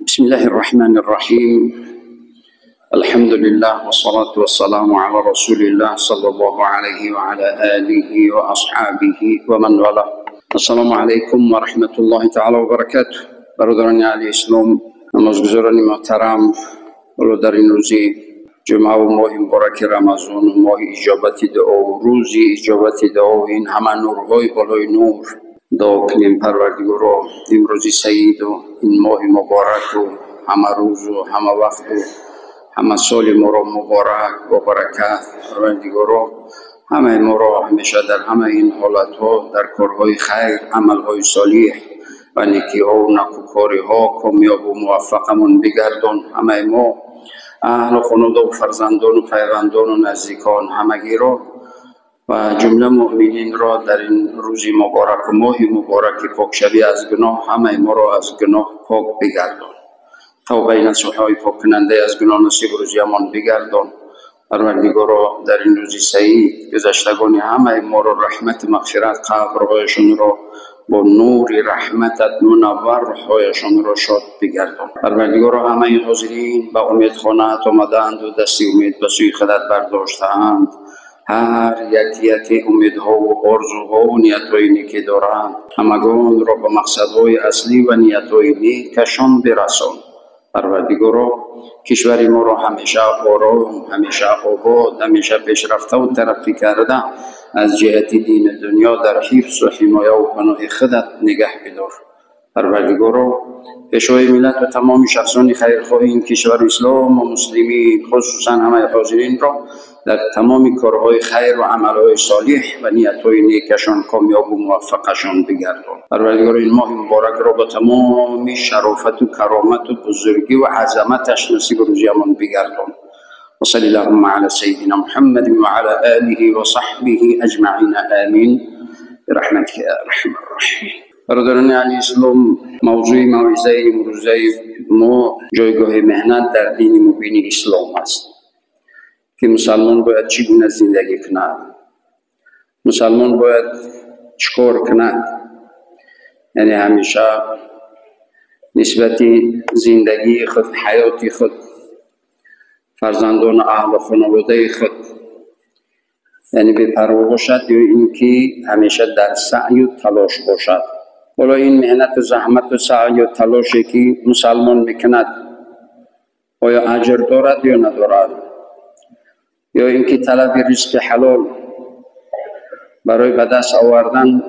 بسم الله الرحمن الرحيم. الحمد لله والصلاة والسلام على رسول الله صلى الله عليه وعلى آله وأصحابه ومن والاه. السلام علیکم و رحمت الله تعالی و برکاته. برادران علی اسلام، намозгузорони муҳтарам, ҳоло дар ин рӯзи ҷумъа ва моҳи мубораки Рамазон, моҳи иҷобати дуо, рӯзи иҷобати дуо, ин ҳама нурҳои болои нур, дуо кунем Парвардигоро имрӯзи саиду ин моҳи мубораку ҳама рӯзу ҳама вақту ҳама соли моро муборак бо баракат. Парвардигоро ҳамаи моро ҳамеша дар ҳамаи ин ҳолатҳо дар корҳои хайр, амалҳои солиҳ ва некиҳову накӯкориҳо комёбу муваффақамон бигардон. Ҳамаи мо, аҳлу хонадову фарзандону пайвандону наздикон, ҳамагиро ва ҷумла муъмининро дар ин рӯзи мубораку моҳи мубораки покшавӣ аз гуноҳ ҳамаи моро аз гуноҳ пок бигардон. Тавбаи насӯҳҳои поккунандаи аз гуноҳ насиб рӯзиямон бигардон. Парвардигоро дар ин рӯзи саид гузаштагони ҳамаи моро раҳмату мағфират, қабрҳояшонро бо нури раҳматат мунаввар, рӯҳҳояшонро шод бигардон. Парвардигоро ҳамаи ҳозирин ба умедхонаат омадаанду дасти умед ба сӯи худат бардоштаанд. Ҳар як яке умедҳову орзуҳову ниятҳои неке доранд. Ҳамагонро ба мақсадҳои аслӣ ва ниятҳои некашон бирасон. Парвардигоро кишвари моро ҳамеша ором, ҳамеша обод, ҳамеша пешрафтаву тараққӣ карда аз ҷиҳати дину дунё дар ҳифзу ҳимояву паноҳи худат нигаҳ бидор. Парвардигоро пешвои миллату тамоми шахсони хайрхоҳи ин кишвару ислому муслимин, хусусан ҳамаи ҳозиринро дар тамоми корҳои хайру амалҳои солиҳ ва ниятҳои некашон комёбу муваффақашон бигардон. Парвардигоро ин моҳи муборакро ба тамоми шарофату каромату бузургӣ ва азаматаш насибу рӯзиямон бигардон. وصل اللهم على سيدنا محمد وعلى آله وصحبه أجمعين، آمين برحمتك يا أرحم الراحمين. برادران علی اسلام، موضوع موعظه امروزه ما جایگاه مهنت در دین مبین اسلام است که مسلمان باید چگونه زندگی کند، مسلمان باید چکار کند. یعنی همیشه نسبت زندگی خود، حیات خود، فرزندان، اهل و خانواده خود، یعنی بپروا باشد یا اینکه همیشه در سعی و تلاش باشد. حالا این مهنت و زحمت و سعی و تلاشی که مسلمان میکند آیا اجر دارد یا ندارد؟ یا اینکه طلب رزق حلال برای به دست آوردن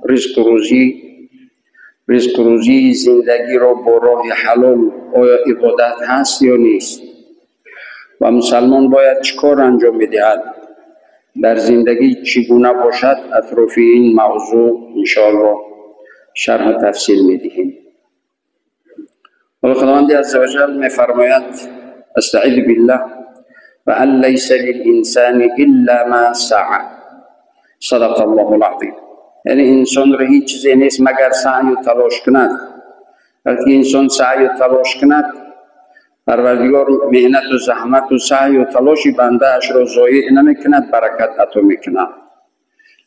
رزق روزی، رزق روزی زندگی را با راه حلال آیا عبادت هست یا نیست؟ و مسلمان باید چیکار انجام بدهد، در زندگی چگونه باشد؟ اطراف این موضوع انشاءالله شرح و تفصیل میدهیم. حالا خداوند عزوجل میفرماید: استعیذ بالله وان لیس للانسان الا ما سعی. صدق الله العظیم. یعنی انسان را هیچ چیزی نیست مگر سعی و تلاش کند. وقتی انسان سعی و تلاش کند، پروردگار مهنت و زحمت و سعی و تلاش بنده اش را ضایع نمیکند، برکت عطا میکند.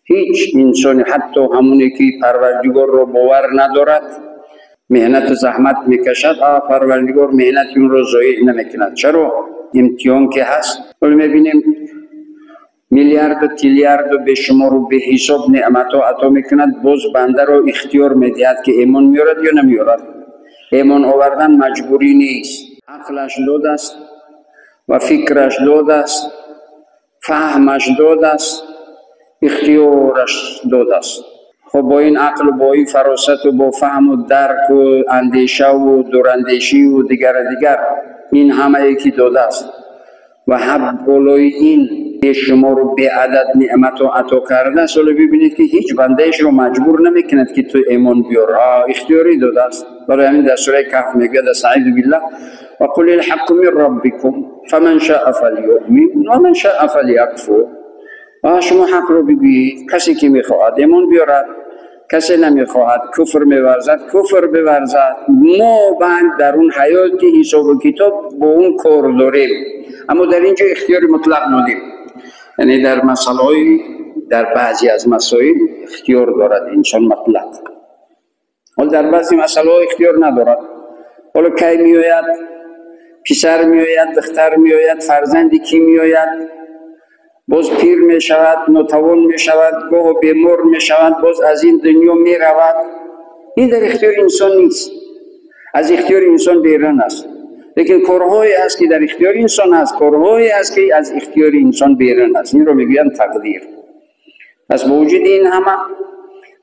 هیچ انسانی، حتی همونی که پروردگار را باور ندارد، مهنت و زحمت میکشد، پروردگار مهنت اون را ضایع نمیکند. چرا؟ امتحان که هست. ولی میبینیم میلیارد و تیلیارد و به شمار و به حساب نعمت ها عطا میکند، باز بنده را اختیار میدهد که ایمان میارد یا نمیارد. ایمان آوردن مجبوری نیست. عقلش داد است و فکرش داد است، فهمش داد است، اختیارش داد است. خب با این عقل و با این فراست و با فهم و درک و اندیشه و دوراندیشی و دیگر دیگر، این همه یکی داده است و هم بالای این شما رو به عدد نعمت و عطا کرده است. ولی ببینید که هیچ بندهش رو مجبور نمیکند که تو ایمان بیار، اختیاری داده است. برای همین در سوره کهف میگوید: استعیذ بالله وقل الحق من ربكم فمن شاء فلیؤمن ومن شاء فلیکفر. شما حق رو بگویید، کسی که میخواهد ایمان بیارد، کسی نمیخواهد کفر میورزد کفر بورزد. ما بعد در اون حیات حساب و کتاب با اون کار داریم، اما در اینجا اختیار مطلق دادیم. یعنی در مسائل، در بعضی از مسائل اختیار دارد انسان مطلق، ولی در بعضی مسائل اختیار ندارد. Ҳоло кай меояд? Писар меояд, духтар меояд, фарзанди кӣ меояд? Боз пир мешавад, нотавон мешавад, гоҳо бемор мешавад, боз аз ин дунё меравад. Ин дар ихтиёри инсон нест, аз ихтиёри инсон берун аст. Лекин корҳое аст, ки дар ихтиёри инсон аст, корҳое аст, ки аз ихтиёри инсон берун аст. Инро мегӯянд тақдир. Пас бо вуҷуди ин ҳама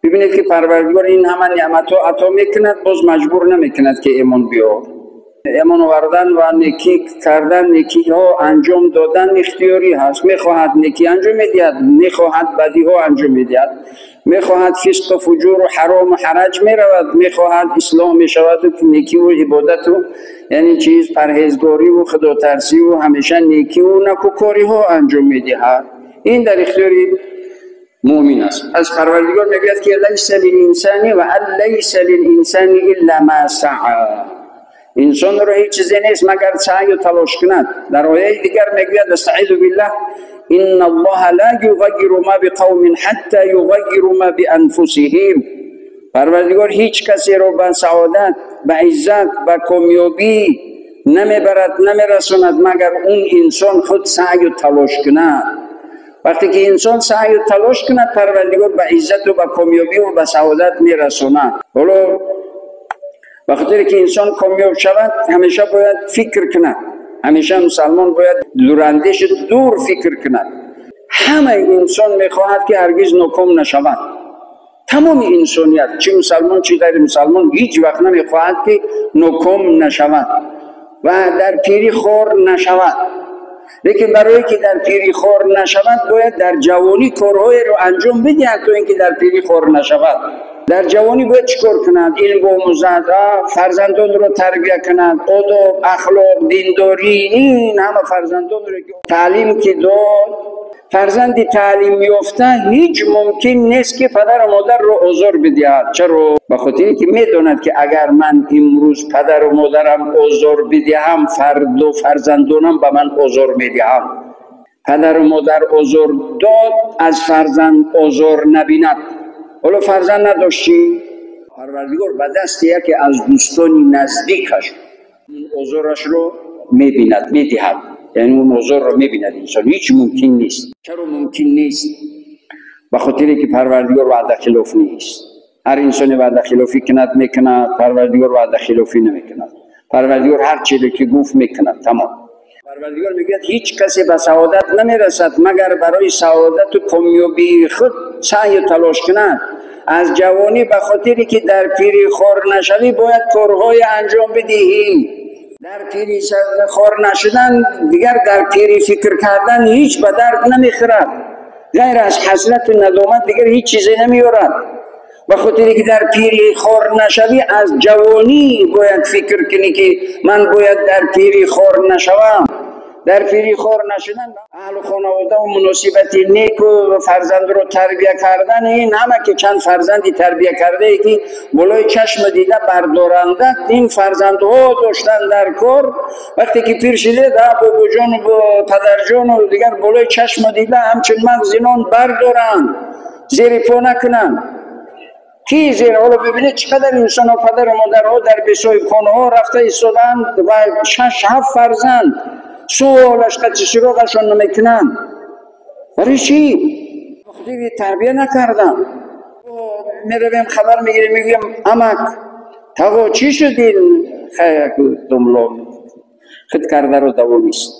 бибинед, ки Парвардигор ин ҳама неъматҳо ато мекунад, боз маҷбур намекунад, ки имон биёр. Имон овардан ва некӣ кардан, некиҳо анҷом додан ихтиёрӣ ҳаст. Мехоҳад, некӣ анҷом медиҳад, мехоҳад, бадиҳо анҷом медиҳад, мехоҳад, фисқу фуҷуру ҳарому ҳараҷ меравад, мехоҳад, ислоҳ мешаваду некиву ибодату, яъне чиз, парҳезгориву худотарсиву ҳамеша некиву накӯкориҳо анҷом медиҳад. Ин дар ихтиёри муъмин аст. Аз Парвардигор мегӯяд, ки лайса лилинсани ва ан лайса лилинсани илла ма саа. Инсонро ҳеҷ чизе нест, магар саъю талош кунад. Дар ояи дигар мегӯяд: астаизу биллаҳ, инна аллоҳа ла юғайиру ма биқавмин ҳатта юғайиру ма бианфусиҳим. Парвардигор ҳеҷ касеро ба саодат, ба иззат, ба комёбӣ намебарад, намерасонад, магар он инсон худ саъю талош кунад. Вақте ки инсон саъю талош кунад, Парвардигор ба иззату ба комёбиву ба саодат мерасонад. Ҳоло ба хотире ки инсон комёб шавад, ҳамеша бояд фикр кунад. Ҳамеша мусалмон бояд дурандешу дур фикр кунад. Ҳамаи инсон мехоҳад, ки ҳаргиз ноком нашавад. Тамоми инсоният, чӣ мусалмон, чӣ ғайри мусалмон, ҳеҷ вақт намехоҳад, ки ноком нашавад ва дар пирӣ хор нашавад. Лекин барое ки дар пирӣ хор нашавад, бояд дар ҷавонӣ корҳоеро анҷом бидиҳад, то ин ки дар пирӣ хор нашавад. Дар ҷавонӣ бояд чӣ кор кунад? Илм биомӯзад, фарзандонро тарбия кунад, одоб, ахлоқ, диндорӣ. Ин ҳама фарзандонро ки таълим ки дод, фарзанди таълим ёфта ҳеҷ мумкин нест, ки падару модарро озор бидиҳад. Чаро? Ба хотире ки медонад, ки агар ман имрӯз падару модарам озор бидиҳам, фардо фарзандонам ба ман озор медиҳанд. Падару модар озор дод, аз фарзанд озор набинад. Ҳоло фарзанд надошт, чӣ? Парвардигор ба дасти яке аз дӯстони наздикаш озорашро мебинад, медиҳад. Яъне он озорро мебинад инсон. Ҳеҷ мумкин нест. Чаро мумкин нест? Ба хотире ки Парвардигор ваъдахилоф нест. Ҳар инсоне ваъдахилофӣ кунад, мекунад, Парвардигор ваъдахилофӣ намекунад. Парвардигор ҳар чизе ки гуфт, мекунад, тамом. Парвардигор мегӯяд: ҳеҷ касе ба саодат намерасад, магар барои саодату комёбии худ саъю талош кунад. Аз ҷавонӣ, ба хотире ки дар пирӣ хор нашавӣ, бояд корҳое анҷом бидиҳӣ. Дар пирӣ хор нашудан дигар дар пирӣ фикр кардан ҳеҷ ба дард намехӯрад. Ғайр аз ҳасрату надомат дигар ҳеҷ чизе намеёрад. Ба хотире ки дар пирӣ хор нашавӣ, аз ҷавонӣ бояд фикр кунӣ, ки ман бояд дар пирӣ хор нашавам. Дар пирӣ хор нашудан, аҳлу хонаводаву муносибати неку фарзандро тарбия кардан. Ин ҳама ки чанд фарзанди тарбия кардае, ки болои чашм дида бардоранда, ин фарзандҳо доштан дар кор. Вақте ки пир шидед, бобоҷону падарҷону дигар болои чашму дида ҳамчун мағзи нон бардоранд, зери по накунанд. Ки зер, ҳоло бибинед, чӣ қадар инсонҳо, падару модарҳо дар бесоҳибхонаҳо рафта истодаанд ва шаш, ҳафт фарзанд, суолаш қати суроғашон намекунанд. Барои чӣ? Хотири тарбия накардам. Меравем, хабар мегирем, мегӯям: амак, тағо, чӣ шуд ин? Хаяку думло худ кардаро даво нест,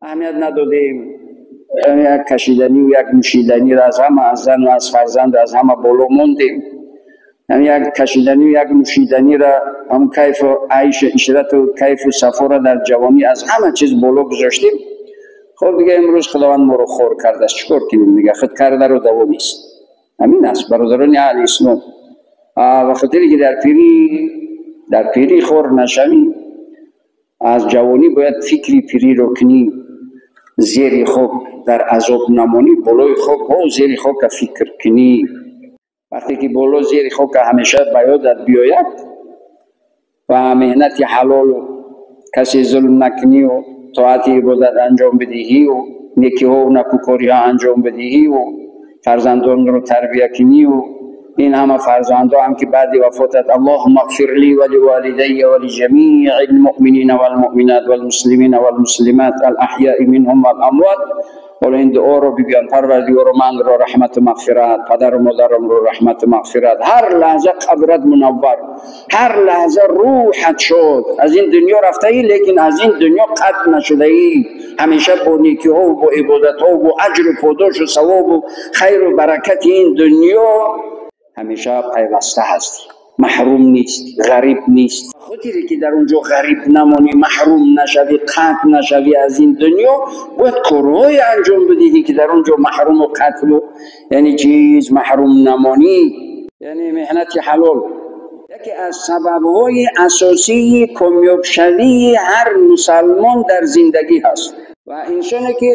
аҳамият надодем. Як кашиданию як нӯшиданиро аз ҳама, аз зану аз фарзанд, аз ҳама боло мондем. Як кашиданию як нӯшиданира, ҳам кайфу айшу ишрату кайфу сафора дар ҷавонӣ аз ҳама чиз боло гузоштем. Хоб, дига имрӯз Худованд моро хор кардааст, чӣ кор кунем? Дига худ кардаро даво нест. Ҳамин аст, бародарони аҳли ислом. Ба хотире ки дар пирӣ хор нашавӣ, аз ҷавонӣ бояд фикри пириро кунӣ. Зери хок дар азоб намонӣ, болои хок ҳо, зери хока фикр кунӣ. Вақте ки боло, зери хока ҳамеша ба ёдат биёяд ва меҳнати ҳалолу касе зулм накунию тоати ибодат анҷом бидиҳию некиҳову накӯкориҳо анҷом бидиҳию фарзандонро тарбия кунию ин ҳама фарзандо ҳам ки баъди вафотат اللهم اغفر لي ولوالدي ولجميع المؤمنين والمؤمنات والمسلمين والمسلمات الأحياء منهم والأموات. ҳоло ин дуоро бигӯям: Парвардигоро, манро раҳмату мағфират, падару модарамро раҳмату мағфират, ҳар лаҳза қабрат мунаввар, ҳар лаҳза рӯҳат шод. Аз ин дунё рафтаӣ, лекин аз ин дунё қатъ нашудаӣ, ҳамеша бо некиҳову бо ибодатҳову бо аҷру подошу савобу хайру баракати ин дунё ҳамеша пайваста ҳастӣ, маҳрум нест, ғариб нест. Хотире ки дар он ҷо ғариб намонӣ, маҳрум нашавӣ, қатъ нашавӣ аз ин дунё, бояд корҳое анҷом бидиҳӣ, ки дар он ҷо маҳруму қатлу яъне чиз маҳрум намонӣ, яъне меҳнати ҳалол. Яке аз сабабҳои асосии комёбшавии ҳар мусалмон дар зиндагӣ ҳаст ва инсоне ки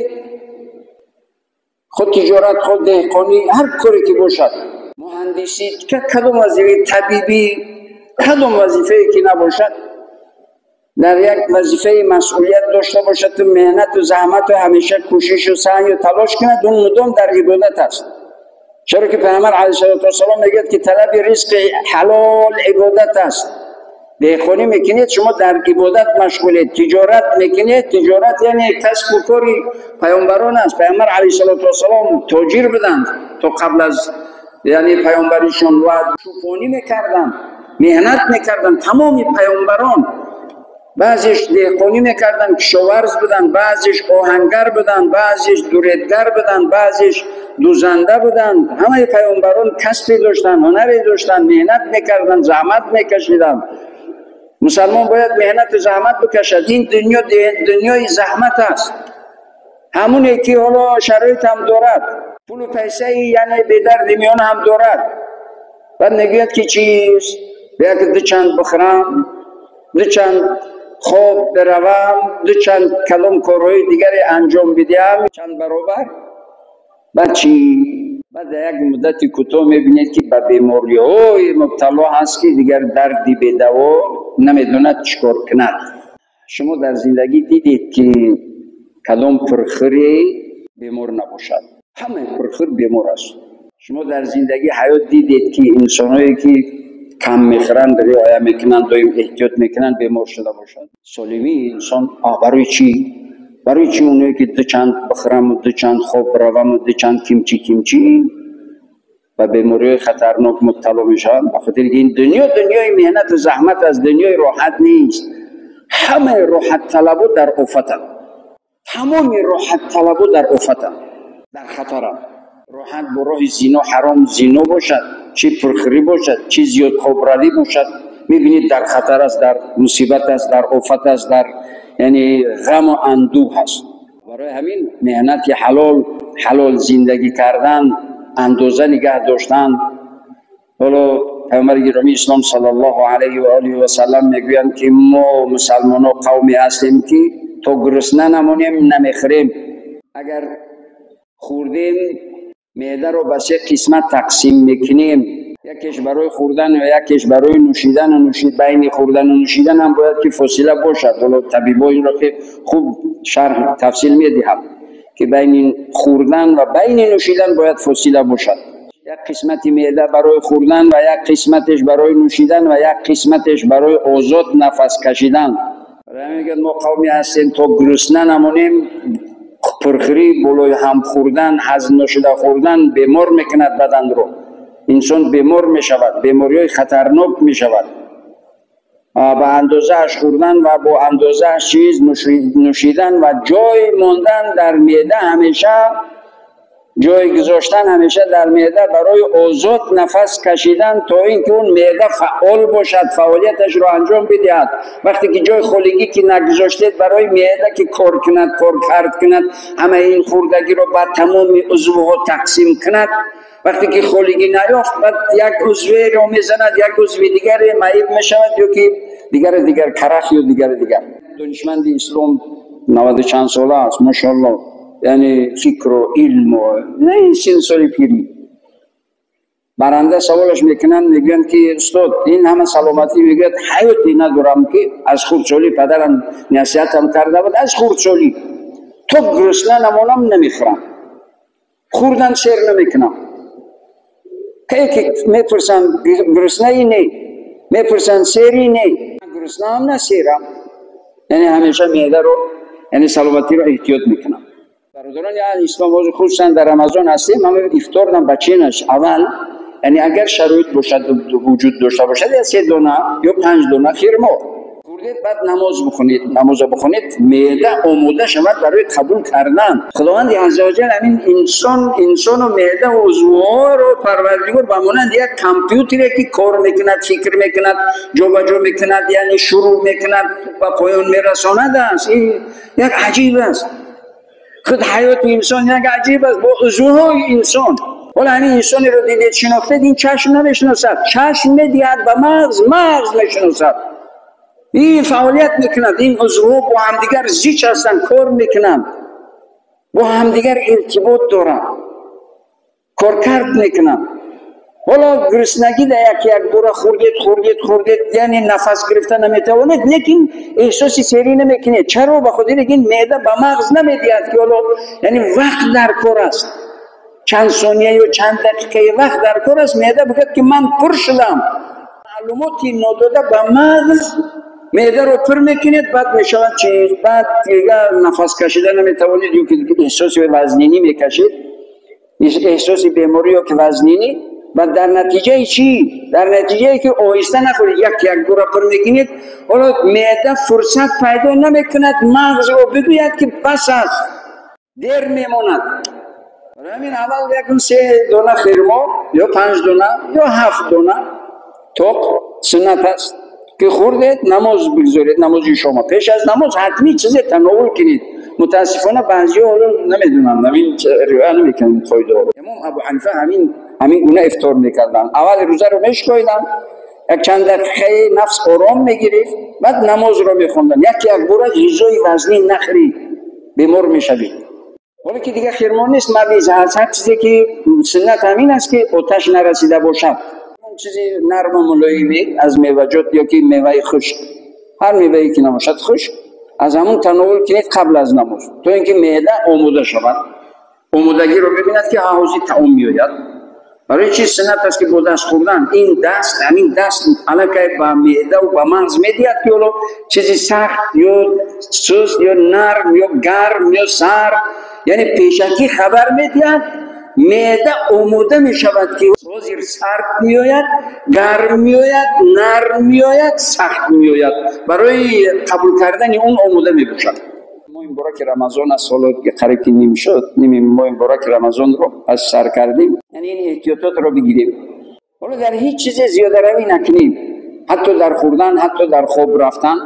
худ тиҷорат, худ деҳқонӣ, ҳар коре ки бошад, муҳандисӣ, кадом вазифаи табибӣ, кадом вазифае ки набошад, дар як вазифаи масъулият дошта бошад, меҳнату заҳмату ҳамеша кӯшишу саъю талош кунад, он мудом дар ибодат аст. Чаро ки Паёмбар алайҳиссалоту вассалом мегӯяд, ки талаби ризқи ҳалол ибодат аст. Деҳқонӣ мекунед, шумо дар ибодат машғулед, тиҷорат мекунед, тиҷорат яъне касбу кори паёмбарон аст. Паёмбар алайҳиссалоту вассалом тоҷир буданд то қабл аз яъне паёмбаришон ва чӯпонӣ мекарданд, меҳнат мекарданд. Тамоми паёмбарон баъзеш деҳқонӣ мекарданд, кишоварз буданд, баъзеш оҳангар буданд, баъзеш дуредгар буданд, баъзеш дузанда буданд. Ҳамаи паёмбарон касбе доштанд, ҳунаре доштанд, меҳнат мекарданд, заҳмат мекашиданд. Мусалмон бояд меҳнату заҳмат бикашад. Ин дунё дунёи заҳмат аст. Ҳамоне ки ҳоло шароит ҳам дорад, пулу пайсаи яъне бедарди миён ҳам дорад, баъд мегӯяд, ки чиз як ду чанд бихӯрам, ду чанд хоб биравам, ду чанд калом корҳои дигаре анҷом бидиҳам, чанд баробар. Баъд чӣ? Баъд дар як муддати кӯтоҳ мебинед, ки ба бемориҳои мубтало ҳаст, ки дигар дарди бедаво, намедонад чӣ кор кунад. Шумо дар зиндагӣ дидед, ки кадом пурхӯре бемор набошад? Ҳамаи пурхӯр бемор аст. Шумо дар зиндагӣ ҳаёт дидед, ки инсонҳое ки кам мехӯранд, риоя мекунанд, доим эҳтиёт мекунанд, бемор шуда бошад? Солимии инсон барои чӣ? Барои чӣ оное ки ду чанд бихӯраму ду чанд хоб бираваму ду чанд кимчи кимчи ба бемориҳои хатарнок мубтало мешаванд? Ба хотире ки ин дунё дунёи меҳнату заҳмат аст, дунёи роҳат нест. Ҳамаи роҳатталабо дар офатанд, тамоми роҳатталабо дар офатанд, дар хатаранд. Роҳат бо роҳи зино, ҳаром, зино бошад, чӣ пурхӯрӣ бошад, чӣ зиёдхобравӣ бошад, мебинед, дар хатар аст, дар мусибат аст, дар офат аст, дар яъне ғаму андӯҳ аст. Барои ҳамин меҳнати ҳалол, ҳалол зиндагӣ кардан, андоза нигаҳ доштан. Ҳоло Паёмбари гиромии ислом саллаллоҳу алайҳи ва олиҳи васаллам мегӯянд, ки мо мусалмонҳо қавме ҳастем, ки то гурусна намонем, намехӯрем. Агар хӯрдем, меъдаро ба се қисмат тақсим мекунем: якеш барои хӯрдан ва якеш барои нӯшидан. Байни хӯрдану нӯшидан ҳам бояд ки фосила бошад. Ҳоло табибо инро хеле хуб шарҳ тафсил медиҳанд, ки байни хӯрдан ва байни нӯшидан бояд фосила бошад. Як қисмати меъда барои хӯрдан ва як қисматеш барои нӯшидан ва як қисматеш барои озод нафас кашидан. Мегӯяд, мо қавме ҳастем, то гурусна намонем. Пурхӯрӣ, болои ҳам хӯрдан, ҳазм нашуда хӯрдан бемор мекунад баданро, инсон бемор мешавад, бемориҳои хатарнок мешавад. Ба андозааш хӯрдан ва бо андозааш чиз нӯшидан ва ҷой мондан дар меъда, ҳамеша ҷой гузоштан ҳамеша дар меъда барои озод нафас кашидан, то ин ки он меъда фаъол бошад, фаъолияташро анҷом бидиҳад. Вақте ки ҷои холигӣ ки нагузоштед барои меъда, ки кор кунад, кор кард кунад, ҳамаи ин хӯрдагиро ба тамоми узвҳо тақсим кунад, вақте ки холигӣ наёфт, баъд як узверо мезанад, як узви дигаре маиб мешавад ё ки дигаре дигар карах ё дигаре дигар. Донишманди ислом наваду чанд сола аст, машоалло, яъне фикру илму не синсоли пирӣ. Баранда саволаш мекунанд, мегӯянд, ки устод, ин ҳама саломатӣ? Мегӯяд, ҳаёте надорам, ки аз хурдсолӣ падарам насиҳатам карда буд, аз хурдсолӣ то гурусна намонам, намехӯрам, хӯрдан сер намекунам. Ки мепурсанд гуруснаи не, мепурсанд сери не, гуруснаам на серам. Яъне ҳамеша меъдаро, яъне саломатиро эҳтиёт мекунам. Бародарони аҳли ислом, хусусан дар Рамазон ҳастем, ҳама ифторам ба ченаш аввал, яъне агар шароит бошад, вуҷуд дошта бошад, я 3 дона ё 5 дона хирмо хӯрдед, баъд намоз бихонед. Намозро бихонед, меъда омода шавад барои қабул кардан. Худованди азза ва ҷал ҳамин инсон, инсону меъда ва узвҳоро Парвардигор ба монанди як компютере ки кор мекунад, фикр мекунад, ҷобаҷо мекунад, яъне шурӯъ мекунад, ба поён мерасонад аст. Ин як аҷиб аст. Худ ҳаёти инсон як аҷиб аст бо узвҳои инсон. Ҳоло ҳамин инсонеро дидед, шинохтед, ин чашм намешиносад, чашм медиҳад ба мағз, мағз мешиносад. Ин фаъолият мекунад, ин узвҳо бо ҳамдигар зич ҳастанд, кор мекунанд, бо ҳамдигар иртибот доранд, коркард мекунанд. Ҳоло гуруснагӣ да як як бора хӯрдед, хӯрдед, хӯрдед, яъне нафас гирифта наметавонед, лекин эҳсоси серӣ намекунед. Чаро? Ба хотире ки ин меъда ба мағз намедиҳад, ки ҳоло яъне вақт дар кор аст, чанд сония ё чанд дақиқаи вақт дар кор аст, меъда бигӯяд ки ман пур шудам. Маълумоти нодода ба мағз меъдаро пур мекунед, баъд мешавад чиз, баъд дигар нафас кашида наметавонед, ё ки эҳсоси вазнинӣ мекашед, эҳсоси беморӣ ё ки вазнинӣ. Баъд дар натиҷаи чӣ? Дар натиҷае ки оҳиста нахӯред, як як бора пур мекунед, ҳоло меъда фурсат пайдо намекунад мағзро бигӯяд ки бас аст, дер мемонад. Барои ҳамин аввал якун 3 дона хирмо ё 5 дона ё 7 дона тоқ суннат аст ки хӯрдед, намоз бигзоред, намози шома. Пеш аз намоз ҳатмӣ чизе тановул кунед. Мутаассифона баъзиҳо ҳоло намедонанд, ҳамин риоя намекунанд қоидаҳоро. Имом Абу Ҳанифа ҳамин гуна ифтор мекарданд. Аввал рӯзаро мешикоиданд, як чанд дақиқаи нафс ором мегирифт, баъд намозро мехонданд. Як як бора ғизои вазнин нахӯрӣ, бемор мешавӣ. Ҳоло ки дигар хирмо нест, мавиз ҳаст, ҳар чизе ки суннат ҳамин аст ки оташ нарасида бошад. Чизи нарму мулоиме аз меваҷот ё ки меваи хушк, ҳар мевае ки набошад хушк, аз ҳамун тановул кунед қабл аз намоз, то ин ки меъда омода шавад, омодагиро бибинад ки ҳозир таом меояд. Барои чи суннат аст ки бо даст хӯрдан? Ин даст, ҳамин даст аллакай ба меъдаву ба мағз медиҳад ки ҳоло чизи сахт ё суст ё нарм ё гарм ё сард, яъне пешакӣ хабар медиҳад, меъда омода мешавад ки ҳозир сард меояд, гарм меояд, нарм меояд, сахт меояд. Барои қабул кардани он омода мебошад. Моҳи мубораки Рамазон аст, ҳоло ки қариб ки ним шуд, ними моҳи мубораки Рамазонро аз сар кардем, яъне ин эҳтиётотро бигирем. ҳоло дар ҳеҷ чизе зиёдаравӣ накунем, ҳатто дар хӯрдан, ҳатто дар хоб рафтан.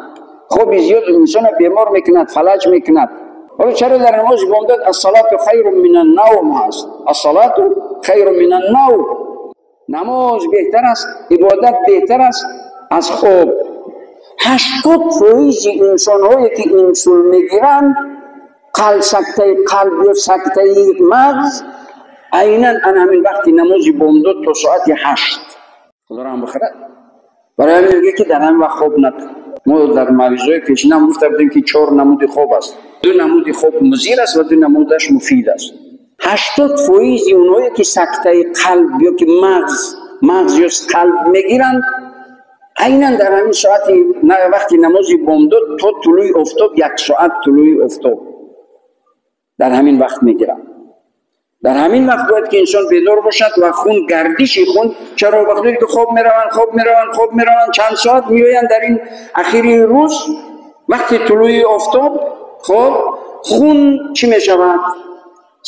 Хоби зиёд инсонро бемор мекунад, фалаҷ мекунад. ҳоло чаро дар намози бомдод ассалату хайрун минан навм ҳаст? Ассалату хайрун минан навм. Намоз беҳтар аст, ибодат беҳтар аст аз хоб. 80% инсонҳое ки инсул мегиранд, қалб, сактаи қалб ё сактаи мағз, айнан ан ҳамин вақти намози бомдод то соати 8. Худо раҳм бихӯрад. Барои ҳамин мегӯяд ки дар ҳамин вақт хоб накун. Мо дар мавъизаҳои пешинам гуфта будем ки 4 намуди хоб аст. 2 намуди хоб музир аст ва 2 намудаш муфид аст. 80% онҳое ки сактаи қалб ё ки мағз ё қалб мегиранд, айнан дар ҳамин соати вақти намози бомдод то тулӯи офтоб, 1 соат тулӯи офтоб дар ҳамин вақт мегиранд. Дар ҳамин вақт бояд ки инсон бедор бошад ва хун, гардиши хун. Чаро? Вақте ки хоб мераванд, хоб мераванд, хоб мераванд, чанд соат меоянд дар ин ахири рӯз вақти тулӯи офтоб, хоб хун чӣ мешавад?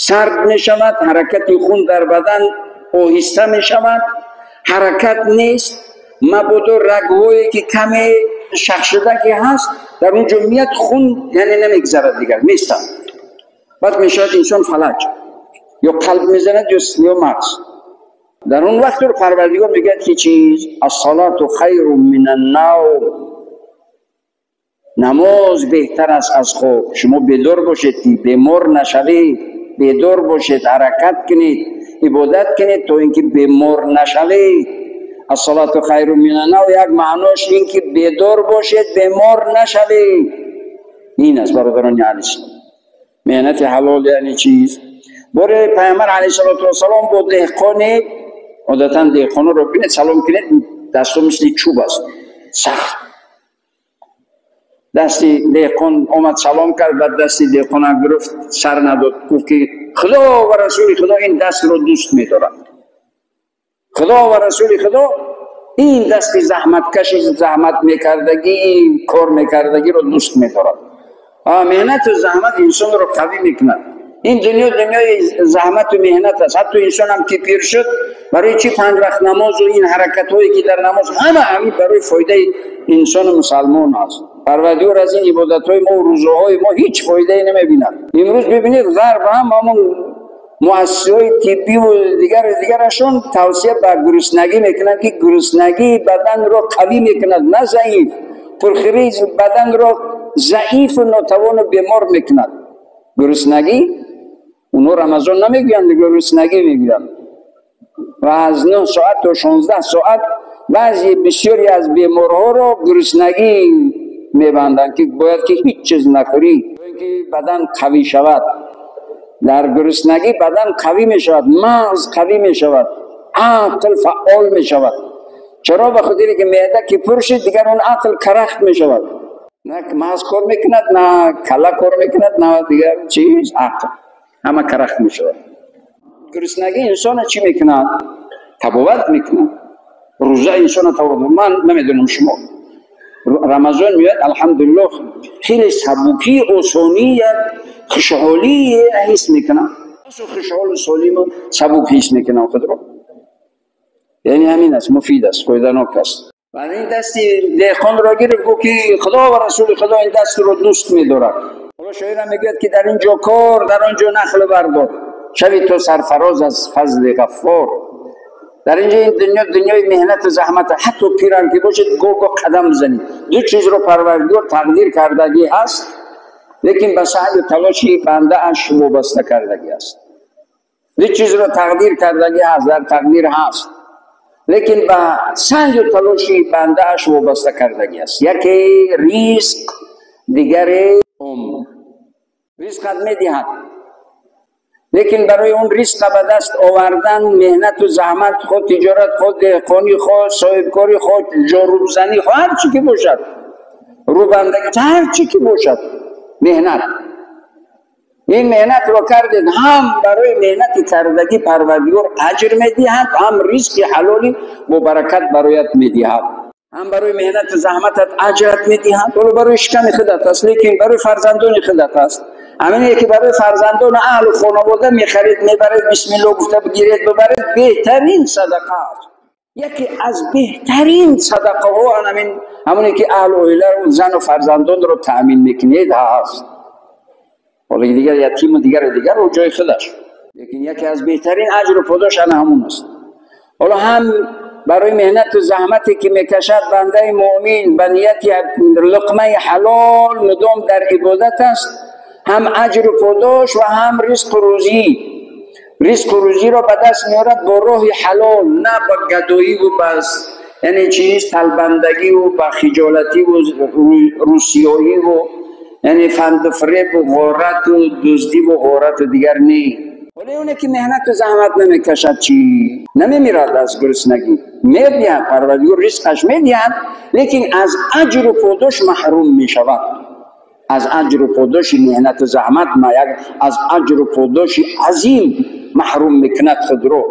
Сард мешавад, ҳаракати хун дар бадан оҳиста мешавад, ҳаракат нест, мабодо рагҳое ки каме шахшуда ки ҳаст дар он ҷо меяд, хун яъне намегзарад, дигар местад. Баъд мешавад инсон фалаҷ, ё қалб мезанад ё мағз. Дар он вақт Парвардигор мегӯяд ки чиз? Ассалату хайрун минан навм. Намоз беҳтар аст аз хоб. Шумо бедор бошед ки бемор нашавед, бедор бошед, ҳаракат кунед, ибодат кунед то ин ки бемор нашавед. Ассалату хайрун минан навм як маънош ин ки бедор бошед, бемор нашавед. Ин аст бародарони азиз. Меҳнати ҳалол яъне чиз? Боре Пайғамбар алайҳиссалоту вассалом бо деҳқоне Одатан деҳқонро бинед, салом кунед, дасту мисли чӯб аст, сахт. Дасти деҳқон омад, салом кард, баъд дасти деҳқона гирифт, сар надод, гуфт ки Худо ва расули Худо ин дастро дӯст медорад. Худо ва расули Худо ин дасти заҳматкаши, заҳмат мекардагӣ, кор мекардагиро дӯст медорад. Меҳнату заҳмат инсонро қавӣ мекунад. Ин дунё дунёи заҳмату меҳнат аст. Ҳатто инсонам ки пир шуд, барои чӣ панҷ вақт намозу ин ҳаракатҳое ки дар намоз, ҳама ҳамин барои фоидаи инсону мусалмон аст. Парвардигор аз ин ибодатҳои мо, рӯзаҳои мо ҳеҷ фоидае намебинад. Имрӯз бибинед, ғарб ҳам ҳамон муассисаҳои тиббиву дигар дигарашон тавсия ба гуруснагӣ мекунанд, ки гуруснагӣ баданро қавӣ мекунад, на заиф. Пурхӯрӣ баданро заифу нотавону бемор мекунад. Гуруснагӣ, онҳо Рамазон намегӯянд, гуруснагӣ мегӯянд. Ва аз 9 соат то 16 соат баъзе бисёре аз беморҳоро гуруснагӣ мебанданд, ки бояд ки ҳеҷ чиз нахӯрӣ, ки бадан қавӣ шавад. Дар гуруснагӣ бадан қавӣ мешавад, мағз қавӣ мешавад, ақл фаъол мешавад. Чаро? Ба хотире ки меъда ки пур шид, дигар он ақл карахт мешавад. На мағз кор мекунад, на калла кор мекунад, на дигар чиз, ақл ҳама карахт мешавад. Гуруснагӣ инсона чӣ мекунад? Табобат мекунад. Рӯза инсона табобат. Ман намедонам шумо, Рамазон меояд, алҳамдулиллоҳ, хеле сабукӣ, осонӣ, як хушҳолӣ ҳис мекунам, хушҳолу солиму сабук ҳис мекунам худро. Яъне ҳамин аст, муфид аст, фоиданок аст. Баъд ин дасти деҳқонро гирифт, гуфт ки Худо ва расули Худо ин дастро дӯст медорад. Ҳоло шоирам мегӯяд ки дар ин ҷо кор, дар он ҷо нахл бардор, шави то сарфароз аз фазли Ғаффор. Дар инҷо ин дунё дунёи меҳнату заҳмат, ҳатто пирам ки бошед, гоҳ-гоҳ қадам бизанед. Ду чизро Парвардигор тақдир кардагӣ ҳаст, лекин ба саъю талоши бандааш вобаста кардагӣ аст. Ду чизро тақдир кардагӣ ҳаст, дар тақдир ҳаст, лекин ба саъю талоши бандааш вобаста кардагӣ аст. Яке ризқ, дигаре умр. Ризқат медиҳад, лекин барои он ризқа ба даст овардан меҳнату заҳмат, худ тиҷорат, худ деҳқонӣ, худ соҳибкорӣ, худ ҷорубзанӣ, худ ҳар чӣ ки бошад, рӯбандагӣ, ҳар чӣ ки бошад, меҳнат. Ин меҳнатро кардед, ҳам барои меҳнати кардагӣ Парвардигор аҷр медиҳад, ҳам ризқи ҳалоли бо баракат бароят медиҳад, ҳам барои меҳнату заҳматат аҷрат медиҳад. Ҳоло барои шиками худат аст, лекин барои фарзандони худат аст. Ҳамине ки барои фарзандону аҳлу хонавода мехаред, мебаред, бисмилло гуфта бигиред, бибаред, беҳтарин садақа аст. Яке аз беҳтарин садақаҳо ҳамин ҳамоне ки аҳлу оиларо, зану фарзандонро таъмин мекунед ҳаст. Ҳоло дигар ятиму дигару дигар ӯ ҷои худаш, лекин яке аз беҳтарин аҷру подош ана ҳамон аст. Ҳоло ҳам барои меҳнату заҳмате ки мекашад бандаи муъмин ба нияти луқмаи ҳалол мудом дар ибодат аст, ҳам аҷру подош ва ҳам ризқу рӯзӣ. Ризқу рӯзиро ба даст меорад бо роҳи ҳалол, на ба гадоиву ба яъне чиз талбандагиву ба хиҷолативу рӯсиёиву яъне фанду фиребу ғорату дуздиву ғорату дигар не. Ҳоло оне ки меҳнату заҳмат намекашад чӣ? Намемирад аз гуруснагӣ, медиҳад Парвардигор, ризқаш медиҳад, лекин аз аҷру подош маҳрум мешавад. Аз аҷру подоши меҳнату заҳмат, аз аҷру подоши азим маҳрум мекунад худро.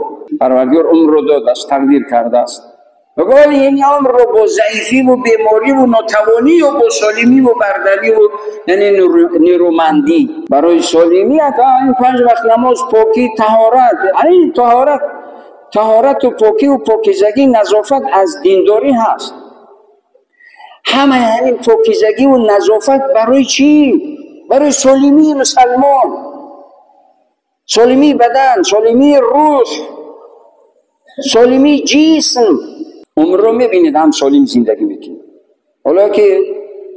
Парвардигор умрро додааст, тақдир кардааст. Ва гоҳе ин умрро бо заифиву бемориву нотавонию бо солимиву бардавиву яъне нерӯмандӣ. Барои солимӣ ин панҷ вақт намоз, покӣ, таҳорат, ин таҳорат, таҳорату покиву покизагӣ, назофат аз диндорӣ ҳаст. Ҳамаи ҳамин покизагиву назофат барои чӣ? Барои солимии мусалмон, солимии бадан, солимии рӯҳ, солимии ҷисм. Умрро мебинед, ҳам солим зиндагӣ мекунед. Ҳоло ки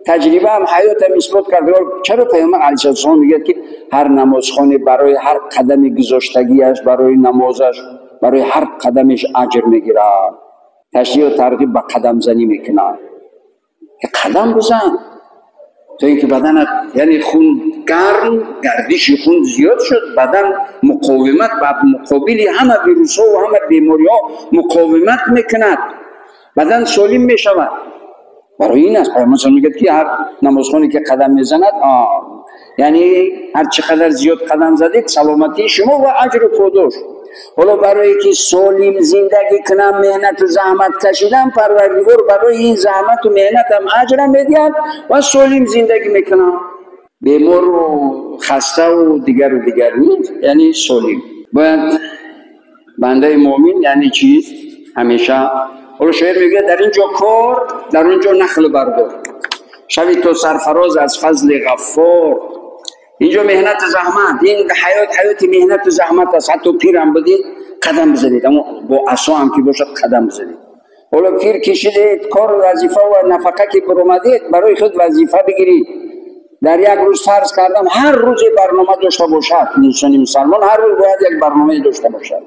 таҷриба ҳам ҳаётам исбот кард, чаро Паёмбар алайҳиссалом мегӯяд ки ҳар намозхоне барои ҳар қадами гузоштагиаш, барои намозаш, барои ҳар қадамеш аҷр мегирад. Ташриъу тарғиб ба қадамзанӣ мекунад. Қадам бизан. То инки баданат, яъне хун гарм, гардиши хун зиёд шуд, бадан муқовимат ба муқобили ҳама вирусҳо ва ҳама бемориҳо муқовимат мекунад, бадан солим мешавад. Барои ин аст Паёмбар мегӯяд, ки ҳар намозхоне ки қадам мезанад, яъне ҳар чӣ қадар зиёд қадам задед, саломатии шумо ва аҷру подош. Ҳоло барое ки солим зиндагӣ кунам, меҳнату заҳмат кашидам, Парвардигор барои ин заҳмату меҳнатам аҷрам медиҳад ва солим зиндагӣ мекунам. Бемору хаставу дигару дигар нест, яъне солим. Бояд бандаи муъмин, яъне чиз ҳамеша. Ҳоло шоир мегӯяд: дар ин ҷо кор, дар он ҷо нахл бардор, шави то сарфароз аз фазли Ғаффор. Инҷо меҳнату заҳмат, ин ҳаёт ҳаёти меҳнату заҳмат аст. Ҳатто пирам будед, қадам бизанед, аммо бо асо ҳам ки бошад, қадам бизанед. Ҳоло пир кишидед, кор, вазифа ва нафақа ки баромадед, барои худ вазифа бигиред. Дар як рӯз фарз кардам, ҳар рӯзе барнома дошта бошад. Инсони мусалмон ҳар рӯз бояд як барномае дошта бошад.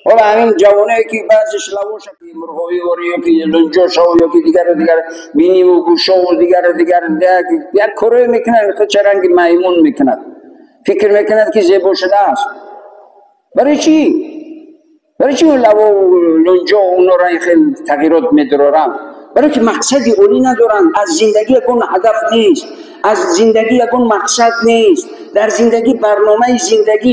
Ҳоло ҳамин ҷавоное ки баъзеш лавоша ки мурғовӣ ворӣ ё ки лунҷошаву ё ки дигару дигар, биниву гӯшову дигару дигар, як корое мекунад, худ ранги маймун мекунад, фикр мекунад ки зебо шудааст. Барои чӣ? Барои чӣ лавову лунҷо онора хел тағйирот медоранд? Барои ки мақсади олӣ надоранд. Аз зиндагӣ ягон ҳадаф нест, аз зиндагӣ ягон мақсад нест, дар зиндагӣ барномаи зиндагӣ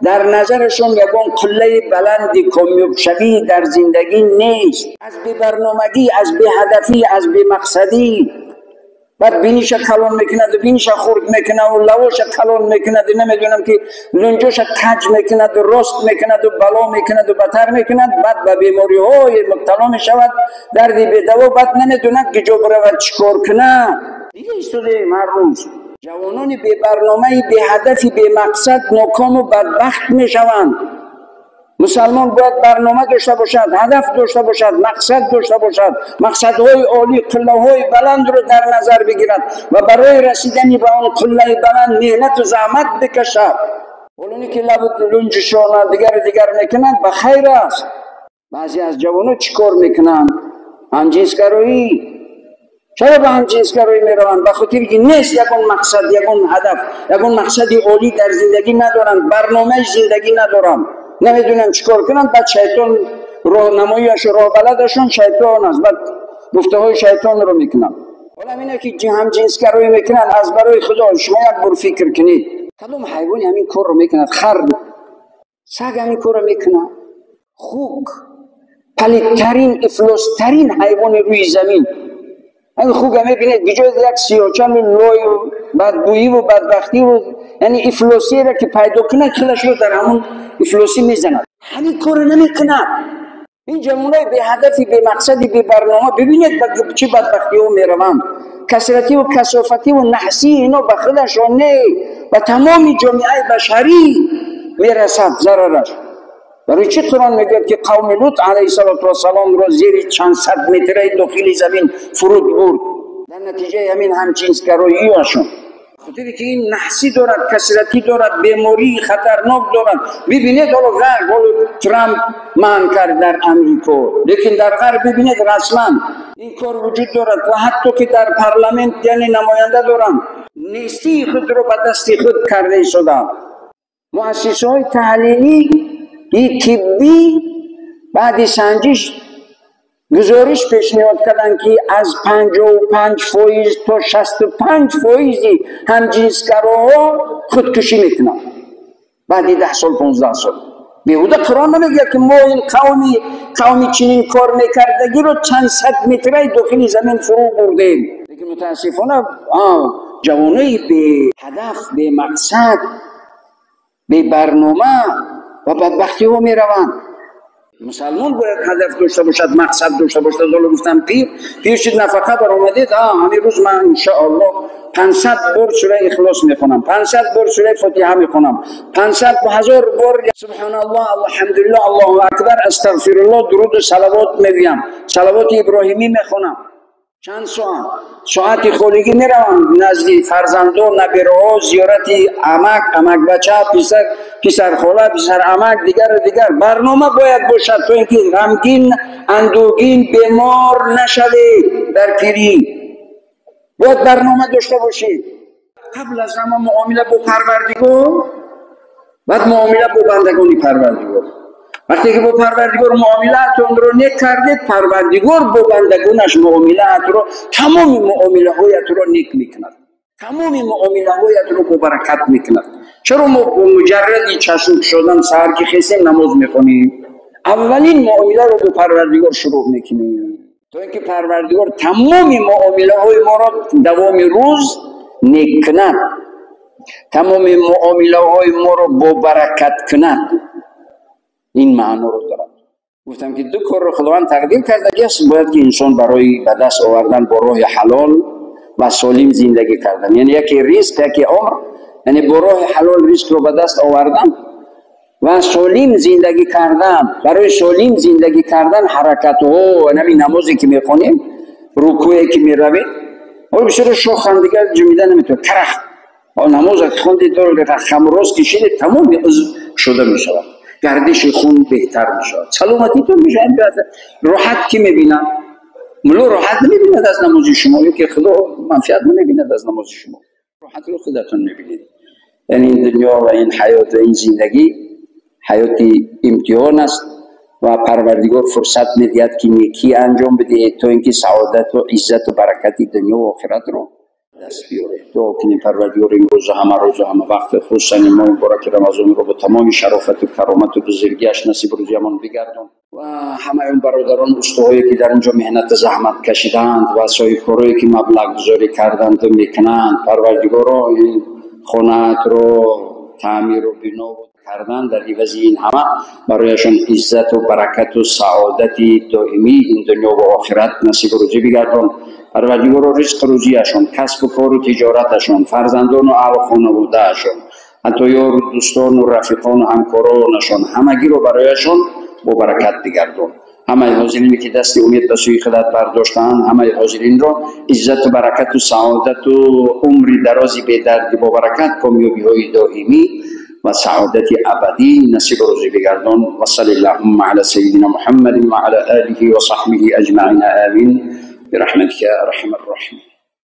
дар назарашон ягон қуллаи баланди комёбшавӣ дар зиндагӣ нест. Аз бебарномагӣ, аз беҳадафӣ, аз бемақсадӣ баъд биниша калон мекунаду биниша хурд мекунаду лавоша калон мекунаду, намедонам ки, лунҷоша каҷ мекунаду рост мекунаду бало мекунаду батар мекунад. Баъд ба бемориҳое мубтало мешавад, дарди бедаво, баъд намедонад ки ҷо биравад, чӣ кор кунад. Дида истодаем, ҳар рӯз ҷавонони бебарномаи, беҳадафи, бемақсад нокому бадбахт мешаванд. Мусалмон бояд барнома дошта бошад, ҳадаф дошта бошад, мақсад дошта бошад, мақсадҳои олӣ, қуллаҳои баландро дар назар бигирад ва барои расидани ба он қуллаи баланд меҳнату заҳмат бикашад. Ҳолоне ки лабу лунҷушона дигару дигар мекунанд, ба хайр аст. Баъзе аз ҷавонон чӣ кор мекунанд? Ҳамҷинсгароӣ. Чаро ба ҳамҷинсгароӣ мераванд? Ба хотире ки нест ягон мақсад, ягон ҳадаф, ягон мақсади олӣ дар зиндагӣ надоранд, барномаи зиндагӣ надоранд, намедонанд чӣ кор кунанд. Баъд шайтон роҳнамоиаш, роҳбаладашон шайтон аст, баъд гуфтаҳои шайтонро мекунанд. Ҳола ҳамине ки ҳамҷинсгароӣ мекунанд, аз барои Худо шумо як бор фикр кунед, кадом ҳайвоне ҳамин корро мекунад? Хар, саг ҳамин корро мекунад? Хук, палидтарин, ифлостарин ҳайвони рӯи замин, ҳамин хука мебинед, биҷои як сиёчану лою бадбӯиву бадбахтиву, яъне ифлосиеро ки пайдо кунад, худашро дар ҳамон ифлосӣ мезанад. Ҳамин корро намекунад. Ин ҷавонои беҳадафи, бемақсади, бебарнома, бибинед, ба чӣ бадбахтиҳо мераванд. Касративу касофативу наҳсии ино ба худашон не, ба тамоми ҷомеаи башарӣ мерасад зарараш. Барои чӣ Қуръон мегӯяд, ки қавми Лут алайҳиссалоту вассаломро зери чанд сад метраи дохили замин фуруд бурд? Дар натиҷаи ҳамин ҳамҷинсгароиашон. Хотире ки ин наҳсӣ дорад, касратӣ дорад, бемории хатарнок дорад. Бибинед, ҳоло ғарб, ҳоло Трамп манъ кард дар Амрико, лекин дар ғарб бибинед, расман ин кор вуҷуд дорад ва ҳатто ки дар парламент, яъне намоянда доранд. Нестии худро ба дасти худ карда истодаанд. Муассисаҳои таҳлилӣ и тиббӣ баъди санҷиш гузориш пешниҳод карданд, ки аз 55% то 65 фоизи ҳамҷинсгароҳо худкушӣ мекунанд баъди 10 сол, 15 сол. Беҳуда Қуръон намегӯяд, ки мо ин қавми чунин кор мекардагиро чанд сад метраи дохили замин фурӯ бурдем. Лекин мутаассифона ҷавонои беҳадаф, бемақсад, бебарнома ва бадбахтиҳо мераванд. Мусалмон бояд ҳадаф дошта бошад, мақсад дошта бошад. Ҳоло гуфтам, пир шуд, нафақа баромадед, ҳамин рӯз ман иншоаллоҳ 500 бор сураи Ихлос мехонам, 500 бор сураи Фотиҳа мехонам, 500, 1000 бор субҳаналлоҳ, алҳамдулиллоҳ, аллоҳу акбар, астағфируллоҳ, дуруду салавот мегӯям, салавоти иброҳимӣ мехонам. Чанд соат, соати холигӣ меравам назди фарзандо, набираҳо, зиёрати амак, амакбача, писар, писархола, писарамак, дигару дигар. Барнома бояд бошад, то ин ки ғамгин, андӯгин, бемор нашавед дар пирӣ. Бояд барнома дошта бошед. Қабл аз ҳама муомила бо Парвардигор, баъд муомила бо бандагони Парвардигор. Вақте ки бо Парвардигор муомилаатонро нек кардед, Парвардигор бо бандагонаш муомилаатро, тамоми муомилаҳоятро нек мекунад, тамоми муомилаҳоятро бо баракат мекунад. Чаро мо бо муҷарради чашм кушодан, саҳар ки хестем, намоз мехонем? Аввалин муомиларо бо Парвардигор шурӯъ мекунем, то ин ки Парвардигор тамоми муомилаҳои моро давоми рӯз нек кунад, тамоми муомилаҳои моро бо баракат кунад. Ин маъноро дорад. Гуфтам ки ду корро Худованд тақдир кардагиаст, бояд ки инсон барои ба даст овардан бо роҳи ҳалол ва солим зиндагӣ кардан, яъне яке ризқ, яке умр, яъне бо роҳи ҳалол ризқро ба даст овардан ва солим зиндагӣ кардан. Барои солим зиндагӣ кардан ҳаракатҳо ва ҳамин намозе ки мехонем, рукӯе ки меравем, ҳоло бисёре шохан дигар ҷумида наметавонад, карах намоз хондед, хамроз кишидед, тамоми узв шуда мешавад, гардиши хун беҳтар мешавад, саломатитон мешавад. Роҳат ки мебинад? Мулло роҳат намебинад аз намози шумо, ё ки Худо манфиат намебинад аз намози шумо. Роҳатро худатон мебинед. Яъне ин дунё ва ин ҳаёт ва ин зиндагӣ ҳаёти имтиҳон аст ва Парвардигор фурсат медиҳад ки некӣ анҷом бидиҳед, то ин ки саодату иззату баракати дунё ва охиратро даст биёред. Дуо кунем Парвардигор имрӯзу ҳама рӯзу ҳама вақт, хусусан ин моҳи мубораки Рамазонро бо тамоми шарофату каромату бузургиаш насиб рӯзиамон бигардон ва ҳамаи он бародарон, устоҳое ки дар инҷо меҳнату заҳмат кашиданд ва соҳибкорое ки маблағгузорӣ карданду мекунанд, Парвардигоро ин хонаатро таъмиру бино кардан, дар ивази ин ҳама барояшон иззату баракату саодати доимии ин дунё ва охират насибу рӯзӣ бигардон. Парвардигоро ризқу рӯзиашон, касбу кору тиҷораташон, фарзандону аҳлу хонаводаашон, ҳатто ёру дӯстону рафиқону ҳамкоронашон, ҳамагиро барояшон бо баракат бигардон. Ҳамаи ҳозирине ки дасти умед ба сӯи худат бардоштаанд, ҳамаи ҳозиринро иззату баракату саодату умри дарози бедарди бо баракат, комёбиҳои доимӣ ва саодати абадӣ насибу рӯзӣ бигардон. Ва салли аллаҳумма ала саййидина Муҳаммадин ва ала олиҳи ва саҳбиҳи аҷмаина, амин, برحمتك يا أرحم الراحمين.